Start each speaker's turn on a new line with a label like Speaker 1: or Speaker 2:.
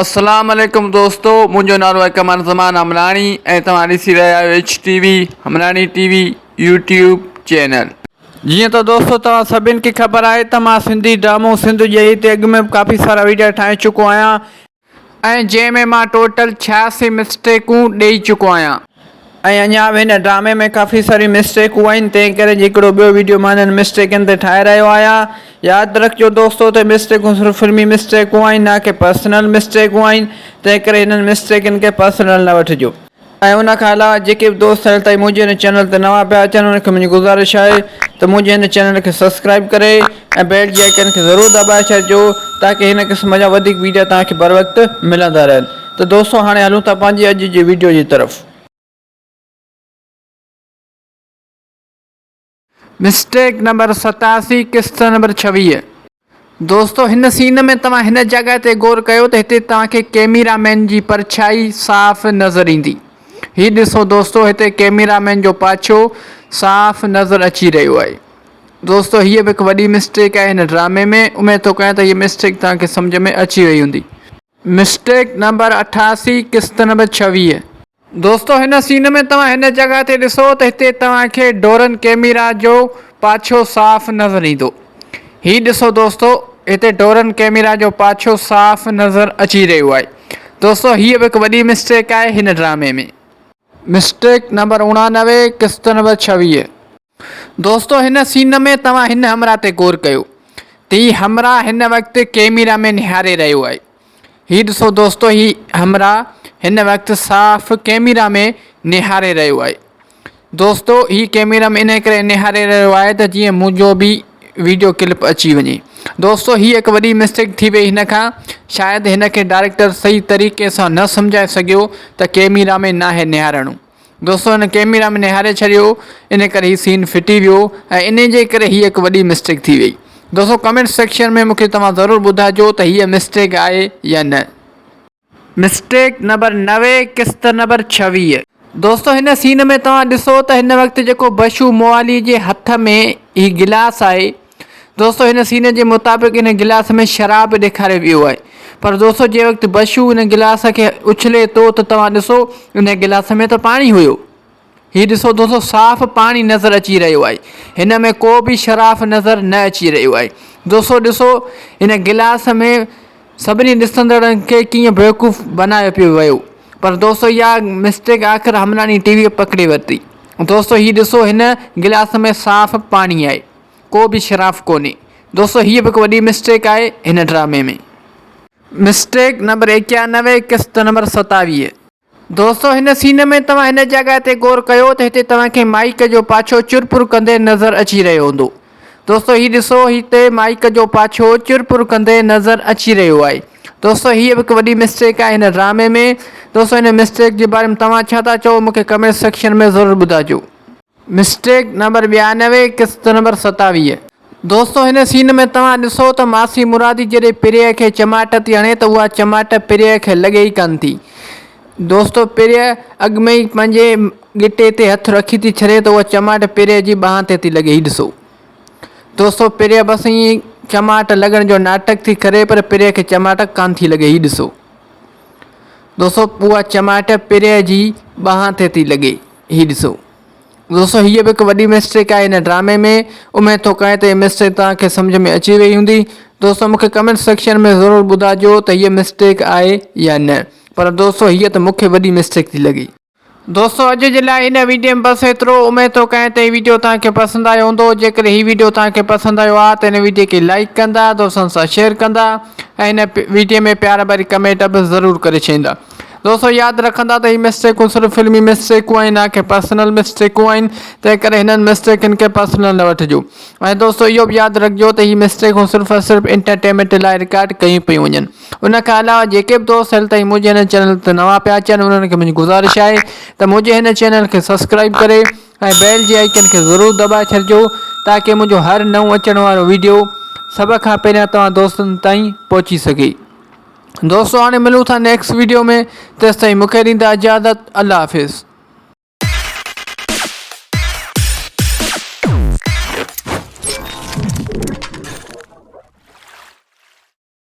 Speaker 1: اسلام عليڪم دوستو منهنجو نالو آهي قمر زمان حملاڻي ۽ توهان ڏسي رهيا آهيو H T V Hamlani T V YouTube channel. جيئن ته دوستو توهان سڀن کي خبر آهي ته مان سنڌي ڊرامو سنڌ ڄئي تي اڳ ۾ به ڪافي سارا ويڊيا ٺاهي چڪو آهيان ۽ جنهن ۾ مان ٽوٽل 86 مسٽيڪون ڏئي چڪو آهيان.
Speaker 2: ۽ اڃا به هن ڊرامي ۾ ڪافي ساريون مسٽيڪون آهن تنهن ڪري هڪڙو ٻيو ويڊيو مان انهن مسٽيڪن تي ٺاهي رهيو آهيان ياد رکجو دوستو ته مسٽيڪون صرف فلمي مسٽيڪون آهن نه ڪي پرسنل مسٽيڪون آهن تنهن ڪري هنن مسٽيڪن کي پرسنل نه وٺجو. ۽ ان کان علاوه جيڪي به دوست هيل تائين منهنجي هن چينل تي نوان پيا اچن انهن کي منهنجي گذارش آهي ته منهنجي هن چينل کي سبسڪرائب ڪري ۽ بيل جي آئيڪن کي ضرور دٻائي ڇڏجو تاڪه هن قسم جا وڌيڪ ويڊيا توهان کي بروقت ملندا رهن. ته دوستو هاڻي هلون ٿا پنهنجي اڄ جي ويڊيو جي طرف.
Speaker 1: مسٽيڪ نمبر 87 قسط نمبر 26. دوستو هن سين ۾ توهان هن جڳهه تي غور ڪيو ته هتي توهان کي ڪيميرا مين جي پرڇائي صاف نظر ايندي. هي ڏسو دوستو هتي ڪيميرا مين جو پاڇو صاف نظر اچي رهيو آهي. دوستو هيء به هڪ وڏي مسٽيڪ آهي هن ڊرامي ۾ اميد ٿو ڪيان ته هيء مسٽيڪ توهان کي سمجهه ۾ اچي وئي هوندي. مسٽيڪ نمبر 88 قسط نمبر 26. دوستو هن سين ۾ توهان هن جڳهه تي ڏسو ته هتي توهان کي ڊورن ڪيميرا جو پاڇو صاف نظر ايندو. هي ڏسو دوستو هتي ڊورن ڪيميرا جو پاڇو صاف نظر اچي رهيو آهي. دوستو هيء به هڪ وڏي مسٽيڪ آهي هن ڊرامي ۾. مسٽيڪ نمبر 89 قسط نمبر 26. دوستو هن سين ۾ توهان هن همراهه تي غور ڪيو ته هي همراهه هن وقت ڪيميرا ۾ نهاري رهيو آهي. هي ڏسو دوستو هي همراهه هن وقت صاف ڪيميرا ۾ نهاري رهيو آهي. دوستو هي ڪيميرا ۾ انهي ڪري نهاري رهيو آهي ته جيئن منهنجو به ويڊيو ڪلپ اچي وڃي. دوستو هي هڪ وڏي مسٽيڪ ٿي وئي هن کان شايد هن کي ڊائريڪٽر صحيح طريقي سان نه سمجهائي سگهيو ته ڪيميرا ۾ ناهي نهارڻو. دوستو هن ڪيميرا ۾ نهاري ڇڏيو ان ڪري هي سين ڦٽي ويو ۽ انهي جي ڪري هي هڪ وڏي مسٽيڪ ٿي وئي دوستو ڪمينٽ سيڪشن ۾ مونکي توهان ضرور ٻڌائجو ته هيء مسٽيڪ آهي يا نه. مسٽيڪ نمبر 90 قسط نمبر 26. دوستو هن سين ۾ توهان ڏسو ته هن وقت جيڪو بشو موالي جي هٿ ۾ هي گلاس آهي دوستو هن سين جي مطابق ان گلاس ۾ شراب ڏيکاريو ويو آهي پر دوستو جنهن وقت بشو ان گلاس کي اڇلي ٿو ته توهان ڏسو ان گلاس ۾ ته پاڻي هيو هي ڏسو دوستو صاف پاڻي نظر اچي رهيو آهي هن ۾ ڪو به شراف نظر نه اچي رهيو آهي دوستو ڏسو هن گلاس ۾ سڀني ڏسندڙن کي ڪيئن بيوقوف بنايو پيو ويو پر دوستو اها مسٽيڪ آخر همراڻي ٽي وي پڪڙي ورتي دوستو هي ڏسو هن گلاس ۾ صاف پاڻي آهي ڪو به شراف ڪونهي. دوستو هيء به هڪ وڏي مسٽيڪ آهي هن ڊرامي ۾. مسٽيڪ نمبر 91 قسط نمبر 27. دوستو هن سين ۾ توهان هن جڳهه تي غور ڪيو ته هتي توهان کي مائيڪ جو پاڇو چرپر ڪندي نظر اچي رهيو هوندو. دوستو هي ڏسو هتي مائيڪ جو پاڇو چرپر ڪندي نظر اچي رهيو آهي. دوستو هيء به هڪ وڏي مسٽيڪ آهي هن ڊرامي ۾. دوستو هن مسٽيڪ جي باري ۾ توهان ڇا ٿا چئو مونکي ڪمينٽ سيڪشن ۾ ضرور ٻڌائجو. مسٽيڪ نمبر 92 قسط نمبر 27. دوستو هن سين ۾ توهان ڏسو ته ماسي مرادي جڏهن پريء کي چماٽ ٿي هڻي ته اها چماٽ پريء کي لڳي ئي ڪانه ٿي. دوستو پريء اڳ ۾ ئي پنهنجي ڳٽي تي هٿ رکي ٿي ڇڏي ته اها چماٽ پريء جي ٻانهن تي ٿي لڳي هي ڏسو دوستو پريء بس ائين ئي چماٽ لڳڻ جو ناٽڪ ٿي ڪري پر پريء کي چماٽ ڪانه ٿي لڳي هي ڏسو دوستو اها چماٽ پريء جي ٻانهن تي ٿي لڳي. هي ڏسو دوستو هيء به هڪ وڏي مسٽيڪ آهي هن ڊرامي ۾ اميد ٿو ڪيان ته هي مسٽيڪ توهان کي سمجهه ۾ اچي وئي هوندي دوستو مونکي ڪمينٽ سيڪشن ۾ ضرور ٻڌائجو ته هيء مسٽيڪ آهي يا نه پر دوستو هيء ته مونکي وڏي مسٽيڪ ٿي لڳي. دوستو اڄ جي لاء هن ويڊيو ۾ بس ايترو اميد ٿو ڪيان ته هي ويڊيو توهان کي پسند آيو هوندو جيڪڏهن هي ويڊيو توهان کي پسند آيو آهي ته هن ويڊيو کي لائيڪ ڪندا دوستن سان شيئر ڪندا ۽ هن ويڊيو ۾ پيار ڀري ڪمينٽ به ضرور ڪري ڇڏيندا. دوستو ياد رکندا ته هي مسٽيڪون صرف فلمي مسٽيڪون آهن نه ڪي پرسنل مسٽيڪون آهن تنهن ڪري هنن مسٽيڪن کي پرسنل نه وٺجو ۽ دوستو اهو به ياد رکجو ته هي مسٽيڪون صرف ۽ صرف انٽرٽينمينٽ لاء رڪارڊ ڪيون پيون وڃن ان کان علاوه جيڪي به دوست هيل تائين منهنجي هن چينل تي نوان پيا اچن انهن کي منهنجي گذارش آهي ته منهنجي هن چينل کي سبسڪرائب ڪري ۽ بيل جي آئيڪن کي ضرور دٻائي ڇڏجو تاڪه منهنجو هر نئون اچڻ وارو ويڊيو سڀ کان پهريان توهان دوستن تائين پهچي سگهي. دوستو هاڻي ملون ٿا نيڪسٽ ويڊيو ۾ تيستائين مونکي ڏيندا اجازت الله حافظ.